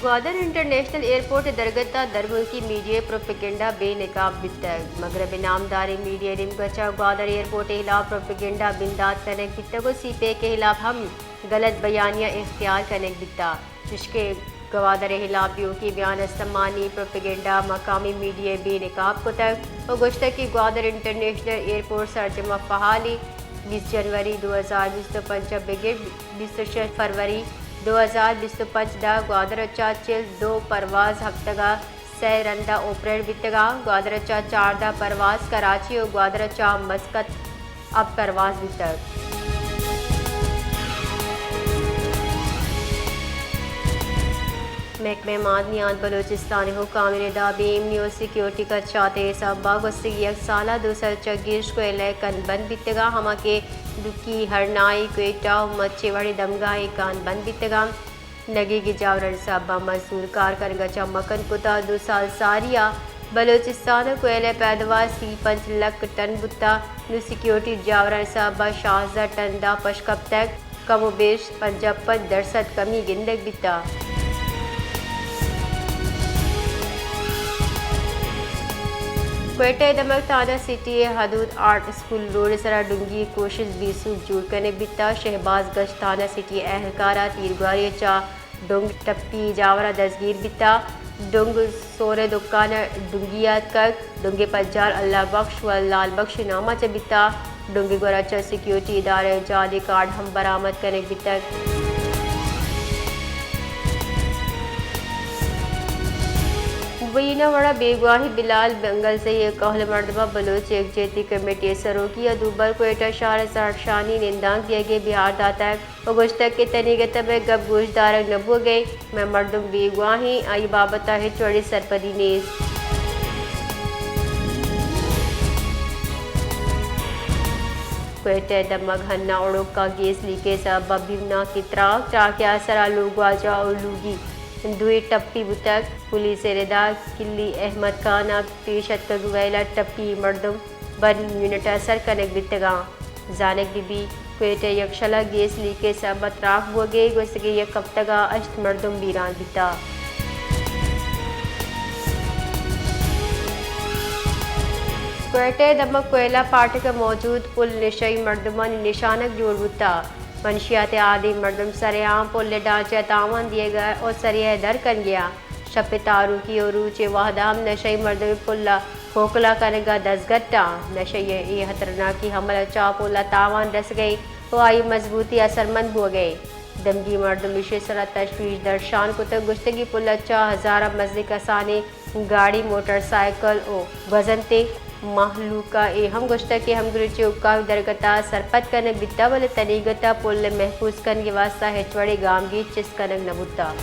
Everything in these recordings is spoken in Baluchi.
گوادر انٹرنیشنل ایئرپورٹ ءِ درگت ءَ درملکی میڈیا ءِ پروپیگنڈا بے نقاب بیتگ۔ مگرب ءِ نامداریں میڈیا ءِ نیمگ ءَ چہ گوادر ایئرپورٹ ءِ ہلاپ پروپیگنڈا بندات کنگ بیتگ ءُ سی پیک ءِ ہلاپ ہم غلط بیانیہ اختیار کنگ بیتگ، چشکہ گوادر ءِ ہلاپ ایوکیں بیان استمانی پروپیگنڈا مقامی میڈیا ءَ بے نقاب کتگ ءُ گوشتگ کہ گوادر انٹرنیشنل ایئرپورٹ سرجم ءَ فعال ایں۔ بیست جنوری دو ہزار بیست ءُ پنچ ءَ بگر بیست ءُ شش فروری دو ہزار بیست ءُ پنچ ءَ گوادر ءَ چہ چل دو پرواز ہپتگ ءَ سئے رند ءَ آپریٹ بیتگ ءَ گوادر ءَ چہ چاردہ پرواز کراچی ءُ گوادر ءَ چہ مسقط ءَ پرواز بیتگ۔ محکمہ معدنیات بلوچستان ءِ حکام ءِ ردا بے ایمنی ءُ سیکیورٹی خدشات ءِ حساب ءَ گوستگیں یک سال ءَ دو سد چہ گیش کوئلہ کان بند بیتگ ءَ، ہما کہ ڈکی، ہرنائی، کوئٹہ ءُ مچھے وڑیں دمگاہیں کان بند بیتگ ءَ۔ نگیگ ءِ جاورانی حساب ءَ مزدور کار کنگ ءَ چہ مکن کتگ۔ دو سال ساری ءَ بلوچستان ءِ کوئلہ ءِ پیدوار سی ءُ پنچ لکھ ٹن بوتگ۔ نوں سیکیورٹی جاورانی حساب ءَ شانزدہ ٹن ءَ پش کپتگ۔ کم ءُ بیش پنجاہ پنچ درسد کمی گندگ بیتگ۔ کوئٹہ ءِ دمگ تھانہ سٹی ءِ حدود آرٹ اسکول روڈ ءِ سرا ڈنگی کوشش بے سوب جوڑ کنگ بیتگ۔ شہباز گشت تھانہ سٹی ءِ اہلکار ءَ تیرگواری ءَ چہ ڈنگ ٹپی جاور ءَ دزگیر بیتگ۔ ڈنگ سور ءِ دکان ءَ ڈنگی اتکگ۔ ڈنگ ءِ پجار اللہ بخش ءُ لال بخش ءِ نام ءَ چہ بیتگ۔ ڈنگ ءِ گورا چہ سیکیورٹی ادارہ ءَ جعلی کارڈ ہم برآمد کنگ بیتگ۔ مبینہ وڑا بیگواہیں بلال بنگلزئی ءِ کہول مردماں بلوچ یکجہتی کمیٹی ءِ سروکی ءَ دوبر کوئٹہ شہر ءَ زہرشانی نندانک دیگ ءِ بیہار داتگ۔ ءُ گوشتگ کہ تنیگتہ مئے گپ گوش دارگ نہ بوگ ءَ اِنت، مئے مردم بیگواہ اِنت، آئی بابت ءَ ہچ وڑیں سرپدی نیست۔ کوئٹہ ءِ دمگ ہنہ اڑوک ءَ گیس لیک ءِ سبب ءَ بیمناکیں تراک، تراک ءِ اثر ءَ لوگواجہ ءُ لوگی دوئیں ٹپی بوتگ۔ پولیس ءِ ردا کلی احمد خان ءَ پیش اتکگ ویل ءَ ٹپی مردم بند یونٹ ءَ سر کنگ بیتگ اَنت۔ زانگ بہ بیت، کوئٹہ ءِ یکشل ءَ گیس لیک ءِ سبب ءَ تراک بوگ ءَ گوستگیں یک ہپتگ ءَ ہشت مردم بیران بیتگ۔ کوئٹہ ءِ دمگ کوئلہ پھاٹک ءَ موجود پل نشئی مردمانی نشانگ جوڑ بوتگ۔ منشیات ءِ آدیم مردم سرے عام پل ءِ ڈھانچہ ءَ تاوان دیگ ءَ ءُ سرے ءَ در کنگ ءَ اَنت۔ شپ ءِ تاروکی ءُ روچ ءِ وھد ءَ ہم نشئی مردم پل ءِ کوکلا کنگ ءَ دزگٹ اَنت۔ نشئی ءِ اے ہترناکیں عمل ءَ چہ پل ءَ تاوان رسگ ءَ اِنت ءُ آئی ءِ مضبوطی اثرمند بوگ ءَ اِنت۔ دمگی مردم ایشی ءِ سرا تشویش درشان کتگ، گوشتگ ئے پل ءَ چہ ہزار ءَ مزنیں کسانیں گاڑی، موٹر سائیکل ءُ گوزنتیں مہلوک ءَ اے ہم گوشتگ کہ ہمگرنچیں حکامی درگت ءَ سرپد کنگ بیتگ، بلے تنیگت ءَ پل ءِ محفوظ کنگ ءِ واستہ ہچ وڑیں گامگیج چست کنگ نہ بوتگ۔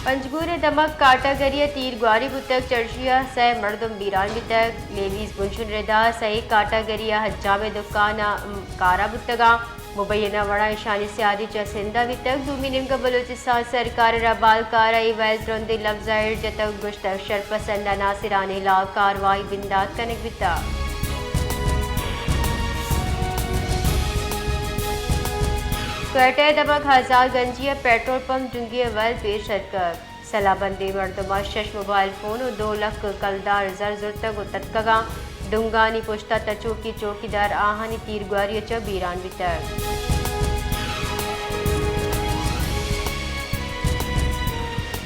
پنجگور ءِ دمگ کاٹاگری ءَ تیر گواری بوتگ، چرشی ءَ سئے مردم بیران بیتگ۔ لیویز بنشون ءِ ردا سئے کاٹاگری ءِ حجام ءِ دکان ءَ کارا بوتگ اَنت۔ مبینہ وڑا ایشانی سیادی چہ سندھ ءَ بیتگ۔ دومی نیمگ ءَ بلوچستان سرکار ءِ ربالکار ءَ اے ویل ترندیں لبز ءَ ایر جتگ، گوشتگ شرپسند عناصرانی ہلاپ کاروائی بندات کنگ بیتگ۔ کوئٹہ ءِ دمگ ہزار گنجی ءَ پیٹرول پمپ ڈنگی ءِ ویل پیش اتکگ۔ سلاہ بندیں مردماں شش موبائل فون ءُ دو لکھ کلدار زر زرتگ ءُ تتکگ اَنت۔ ڈنگانی پشت ءَ تچوکی چوکیدار آہانی تیرگواری ءَ چہ بیران بیتگ۔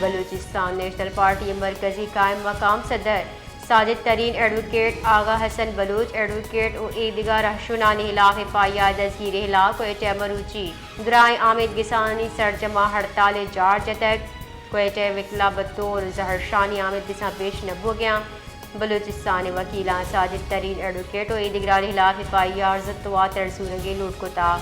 بلوچستان نیشنل پارٹی ءِ مرکزی قائم مقام صدر ساجد ترین، ایڈووکیٹ آغا حسن بلوچ، ایڈووکیٹ ءُ اے دگہ رہشونانی ہلاپ ایف آئی آر دزگیر ءِ ہلاپ کوئٹہ ءَ مروچی درائیں آمیدگسانی سرجم ءَ ہڑتالے جار جتگ۔ کوئٹہ ءِ وکلا بطور زہرشانی آمیدگساں پیش نہ بوگ ءَ اَنت۔ بلوچستان ءِ وکیلاں ساجد ترین، ایڈووکیٹ ءُ اے دگرانی ہلاپ ایف آئی آر زوت واتر زورگ ءِ لوٹ کتگ۔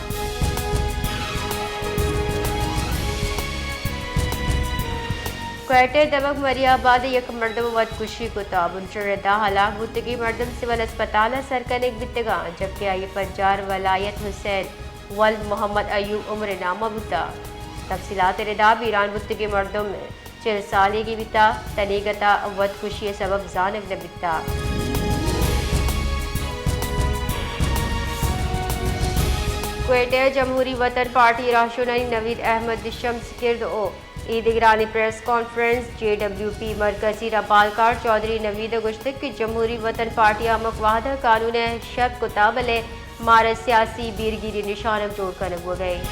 کوئٹہ ءِ دمگ مری آباد ءَ یک مردم ءَ وت کشی کتگ۔ بنشون ءِ ردا ہلاک بوتگیں مردم سول ہسپتال ءَ سر کنگ بیتگ اَنت، جبکہ آئی ءِ پجار ولایت حسین ولد محمد ایوب عمر ءِ نام ءَ بوتگ۔ تفصیلات ءِ ردا بیران بوتگیں مردم چل سالیگی بیتگ، تنیگت ءَ وت کشی ءِ سبب زانگ نہ بیتگ۔ کوئٹہ ءَ جمہوری وطن پارٹی ءِ راہشونانی نوید احمد دشمس کرد ءُ ایدگرانی press conference. J W P مرکزی ربالکار چوہدری نوید ءَ گوشتگ کہ جمہوری وطن پارٹی ءَ ہمک وہد ءَ قانون ءَ شر کتگ، بلے مارا سیاسی بیرگیری نشانگ جوڑ کنگ بوگ ءَ اِنت۔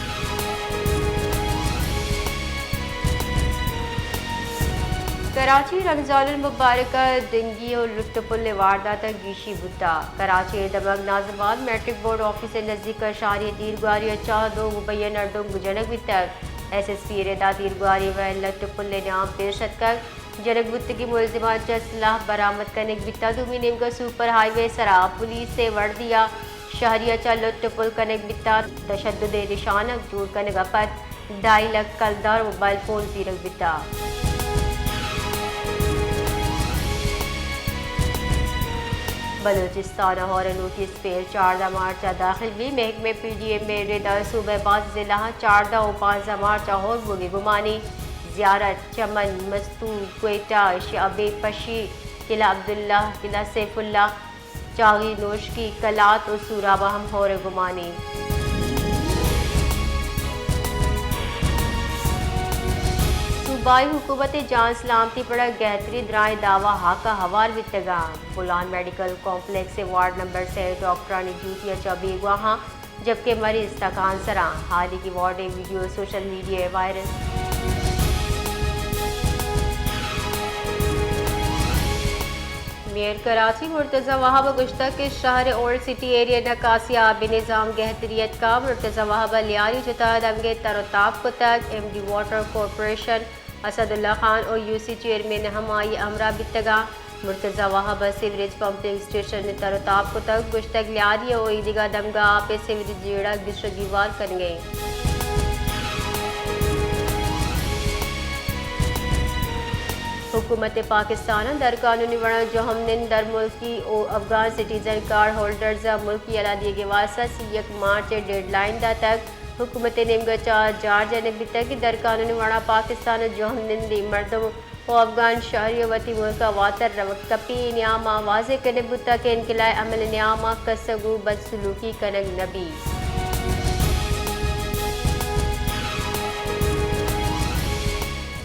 کراچی، رمضان المبارک ءَ ڈنگی ءُ لٹ ءُ پل ءِ واردات ءَ گیشی بوتگ۔ کراچی ءِ دمگ ناز آباد میٹرک بورڈ آفیس ءِ نزیک ءَ شہری ءِ تیرگواری ءَ چہ دو مبینہ ڈنگ جنگ بیتگ۔ ایس ایس پی ءِ ردا تیرگواری ءِ ویل لٹ ءُ پل ءِ نیام پیش اتکگ۔ جنگ بوتگیں ملزماں چہ سلاہ برآمد کنگ بیتگ۔ دومی نیمگ ءَ سپر ہائی وے ءِ سرا پولیس ءِ وردی ءَ شہری ءَ چہ لٹ ءُ پل کنگ بیتگ۔ تشدد ءِ نشانگ جوڑ کنگ ءَ پد ڈھائی لکھ کلدار ءُ موبائل فون زیرگ بیتگ۔ بلوچستان ءَ ہور ءِ نوٹس پیر چاردہ مارچ ءَ داخل بیت۔ محکمہ پی ڈی ایم ءِ ردا صوبہ ءِ باز ضلعاں چاردہ ءُ پانزدہ مارچ ءَ ہور بوگ ءِ گمانی زیارت، چمن، مستونگ، کوئٹہ، شعبے پشی، قلعہ عبداللہ، قلعہ سیف اللہ، چاغی نوشکی، قلات ءُ سوراب ءَ ہم ہور ءِ گمانی۔ صوبائی حکومت ءِ جان سلامتی پڑ ءَ گہتری درائیں دعوی حق ءَ ہوار بیتگ اَنت۔ بولان میڈیکل کمپلیکس ءِ وارڈ نمبر سے ءِ ڈاکٹرانی ڈیوٹی ءَ چہ بیگواہاں، جبکہ مریض تکانسراں۔ حالیگی وارڈ ءِ ویڈیو سوشل میڈیا ءَ وائرل۔ میئر کراچی مرتضی وہاب ءَ گوشتگ کہ شہر ءِ اولڈ سٹی ایریا ءِ نکاسی ءُ آبی نظام گہتری اتکگ۔ مرتضی وہاب ءَ لیاری جتا دمگ ءِ تر ءُ تاب کتگ۔ M D water corporation Asad Ullah Khan ءُ یو سی چیئرمین ہم آئی ءِ ہمراہ بیتگ اَنت۔ مرتضی وہاب ءَ سیوریج پمپنگ اسٹیشن ءِ تر ءُ تاب کتگ۔ گوشتگ، لیاری ءُ ایدگہ دمگاں آپ ءِ سیوریج جیڑہ گیش ءُ گیوار کنگ ءَ اِنت۔ حکومت پاکستان ءَ درقانونی وڑاں جہمنند درملکی ءُ افغان سٹیزن کارڈ ہولڈرز ءَ ملک ءَ یلہ دیگ ءِ واستہ سی یک مارچ ءِ ڈیڈ لائن داتگ۔ حکومت ءِ نیمگ ءَ چہ جار جنگ بیتگ کہ درقانونی وڑاں پاکستان ءَ جہمنندیں مردم ءُ افغان شہری ءَ وتی ملک ءَ واتر روگ کپی۔ اے نیام ءَ واضح کنگ بوتگ کہ انخلاء عمل ءِ نیام ءَ کس ءَ گوں بدسلوکی کنگ نہ بیت۔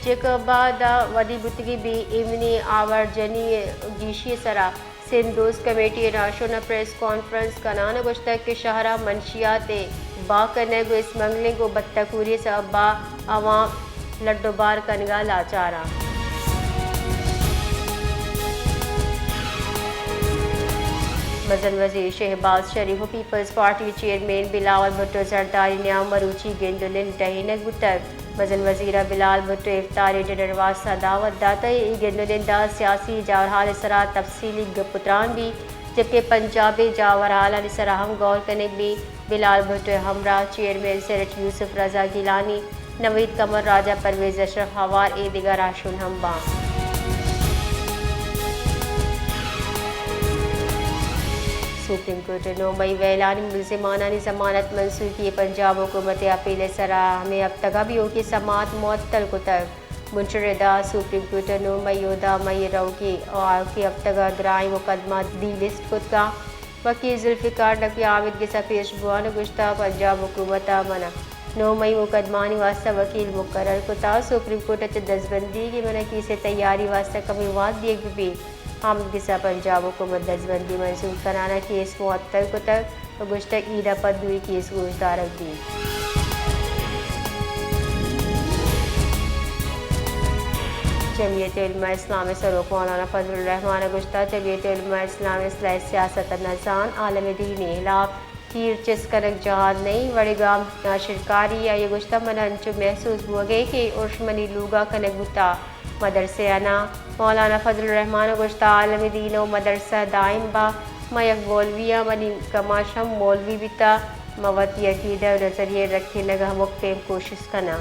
جیکب آباد ءَ ودی بوتگیں بے ایمنی ءُ آوارجنی ءِ گیشی ءِ سرا سندھ دوست کمیٹی ءِ راہشون ءَ پریس کانفرنس کنان ءَ گوشتگ کہ شہر ءَ منشیات ءِ بہا کنگ ءُ اسمگلنگ ءُ بتکوری ءِ سبب ءَ عوام لڈ ءُ بار کنگ ءَ لاچار اَنت۔ مزن وزیر شہباز شریف ءُ پیپلز پارٹی ءِ چیئرمین بلاول بھٹو زرداری ءِ نیام ءَ مروچی گند ءُ نند ٹہینگ بوتگ۔ مزن وزیر ءَ بلاول بھٹو ءِ افطاری ڈنر ءِ واستہ دعوت داتگ۔ اے گند ءُ نند ءَ سیاسی جاورحال ءِ سرا تفصیلی گپ ءُ تران بیت، جبکہ پنجاب ءِ جاورحالانی سرا ہم غور کنگ بیت۔ بلاول بھٹو ءِ ہمراہ چیئرمین سینیٹ یوسف رضا گیلانی، نوید قمر، راجہ پرویز اشرف ہوار اے دگہ راہشون ہم باں۔ سپریم کورٹ ءِ نو مئی ءَ ویلانی ملزمانانی ضمانت منسوخی ءِ پنجاب حکومت ءِ اپیل ءِ سرا ہمے ہپتگ ءَ بی او کے سماعت معطل کتگ۔ بنشن ردا سپریم کورٹ ءَ نو مئی ءُ دہ مئی ءِ روکی ءُ آؤکی ہپتگ ءَ درائیں مقدمہ ڈی لسٹ کت کنت۔ وکیل ذوالفقار نقوی آمید گس ءَ پیش بوان ءَ گوشتگ، پنجاب حکومت ءَ من ءَ نو مئی مقدمہانی واستہ وکیل مقرر کتگ۔ سپریم کورٹ ءَ چہ دزبندی کہ من ءَ کیس ءِ تیاری واستہ کمیں وہد دیگ بہ بیت۔ آمید گس ءَ پنجاب حکومت ءِ دزبندی منسوخ کنان ءَ کیس معطل کتگ ءُ گوشتگ، عید ءَ پد دوئیں کیس گوشدارگ بیت۔ جمعیت علماء اسلام ءِ سروک مولانا فضل الرحمان ءَ گوشتگ، جمعیت علماء اسلام اصلاح سیاست ءَ نہ زانت، عالم دین ءِ ہلاپ تیر چست کنگ جہاد نہ اِنت، وڑے گام ناشرکاری۔ آئی ءَ گوشتگ، من ءَ انچو محسوس بوگ ءَ کہ اے ارش منی لوگ ءَ کنگ بوتگ، مدرسہ ءَ نہ۔ مولانا فضل الرحمان ءَ گوشتگ، عالم دین ءُ مدرسہ دائم بات۔ من یک مولوی آں، منی کماش ہم مولوی بیتگ۔ من وتی عقیدہ ءُ نظریہ ءِ رکھینگ ءِ ہمک پیم کوشست کناں۔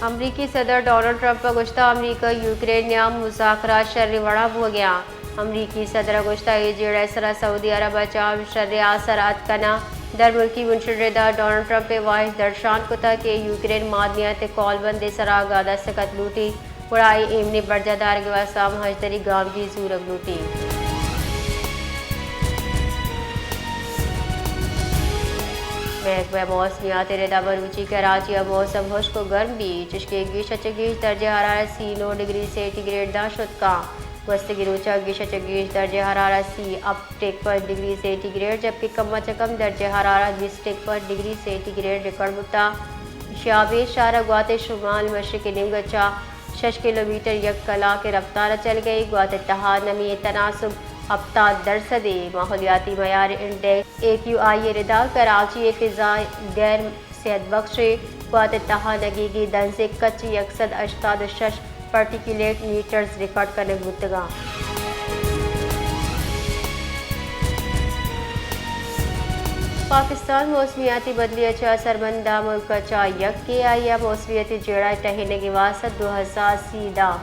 امریکی صدر ڈونلڈ ٹرمپ ءَ گوشتگ، امریکہ ءُ یوکرین ءِ نیام مذاکرات شریں وڑا بوگ ءَ اَنت۔ امریکی صدر ءَ گوشتگ، اے جیڑہ ءِ سرا سعودی عرب ءَ چہ شریں آسر اتک کناں۔ درملکی بنشن ردا ڈونلڈ ٹرمپ ءَ واہش درشان کتگ کہ یوکرین معدنیات ءِ کولبند ءِ سرا اگاں دستخط لوٹیت، گڑا آئی ءِ ایمنی ءِ برجاہ دارگ ءِ واستہ ہمہ ہژدری گامگیج زورگ لوٹیت۔ محکمہ موسمیات ءِ ردا مروچی کراچی ءِ موسم ہشک ءُ گرم بیت، چشکہ گیش ءَ چہ گیش درجہ حرارت سی نو ڈگری سینٹی گریڈ داں شت کاں۔ گوستگیں روچاں گیش ءَ چہ گیش درجہ حرارت سی ہپت ٹیک پنچ ڈگری سینٹی گریڈ، جبکہ کم ءَ چہ کم درجہ حرارت بیست ٹیک پنچ ڈگری سینٹی گریڈ ریکارڈ بوتگ۔ شابیت شہر ءِ گوات ءِ شمال مشرقی نیمگ ءَ چہ شش کلومیٹر یک کلاک ءِ رفتار ءَ چلگ ءَ اِنت۔ گوات ءِ تہا نمی ءِ تناسب ہپتاد درسد اِنت۔ ماحولیاتی معیار انڈیکس، اے کیو آئی ءِ ردا کراچی ءِ فضا غیر صحت بخش اِنت۔ گوات ءِ تہا نگیگیں دنزے کچ یک سد ہشتاد ءُ شش پارٹیکولیٹ میٹرز ریکارڈ کنگ بوتگ اَنت۔ پاکستان موسمیاتی بدلی ءَ چہ اثرمندیں ملک ءَ چہ یکے، آئی ءَ موسمیاتی جیڑہ ءِ ٹہینگ ءِ واستہ دو ہزار سی ءَ داں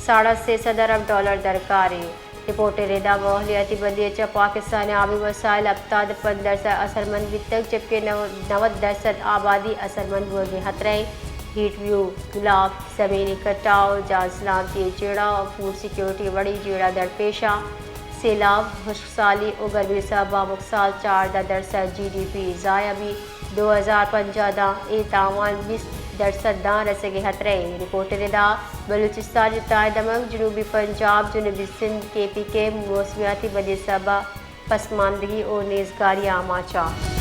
ساڑھا سے سد ارب ڈالر درکار اِنت۔ رپورٹ ءِ ردا ماحولیاتی بدلی ءَ چہ پاکستان ءِ آبی وسائل ہپتاد ءُ پنچ درسد اثرمند بیتگ، جبکہ نو، نود درسد آبادی اثرمند بوگ ءِ خطرہ اِنت۔ ہیٹ ویو، گلاف، زمینی کٹاؤ، جان سلامتی ءِ جیڑہ ءُ فوڈ سیکورٹی ءِ وڑیں جیڑہ درپیش اَنت۔ سیلاب، ہشک سالی ءُ گرمی ءِ سبب ءَ آمک سال چاردہ درسد جی ڈی پی ضائع بیت۔ دو ہزار پنجاہ ءَ داں اے تاوان بیست درسد ءَ داں رسگ ءِ خطرہ اِنت۔ رپورٹ ءِ ردا بلوچستان ءِ جتائیں دمگ، جنوبی پنجاب، جنوبی سندھ، کے پی کے، موسمیاتی بدلی ءِ سبب ءَ پسماندگی ءُ نیزگاری ءِ آماچ اَنت۔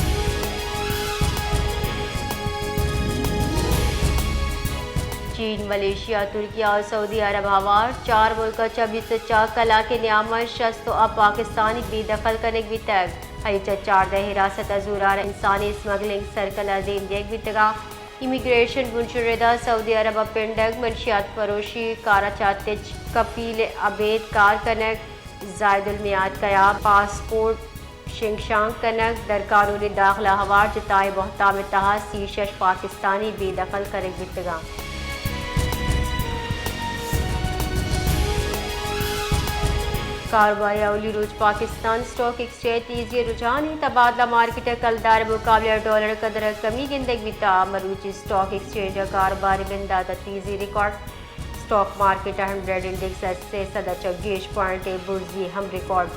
چین، ملائیشیا، ترکیہ ءُ سعودی عرب ہوار، چار ملک ءَ چہ بیست ءُ چار کلاک ءِ نیام ءَ شست ءُ ہپت پاکستانی بے دخل کنگ بیتگ۔ آئی ءَ چہ چاردہ حراست ءَ زورآور انسانی اسمگلنگ سرکل ءَ دیم دیگ بیتگ اَنت۔ امیگریشن بنشون ءِ ردا سعودی عرب ءَ پنڈگ، منشیات فروشی، کار ءَ چہ تچک، کفیل ابید کار کنگ، زائد المیعاد قیام، پاسپورٹ شنگ شانگ کنگ، درقانونی داخلہ ہوار جتائیں بہتام ءِ تہا سی ءُ شش پاکستانی بے دخل کنگ بیتگ اَنت۔ کاروبار ءِ اولی روچ پاکستان اسٹاک ایکسچینج ءَ تیزی ءِ رجحان اِنت۔ تبادلہ مارکیٹ ءَ کلدار ءِ مقابلہ ءَ ڈالر ءِ قدر ءَ کمی گندگ بیتگ۔ مروچی اسٹاک ایکسچینج ءِ کاروبار ءِ بندات ءَ تیزی ریکارڈ۔ اسٹاک مارکیٹ ءِ ہنڈریڈ انڈیکس ءَ سے سد ءَ چہ گیش پوائنٹ ءِ برزی ہم ریکارڈ۔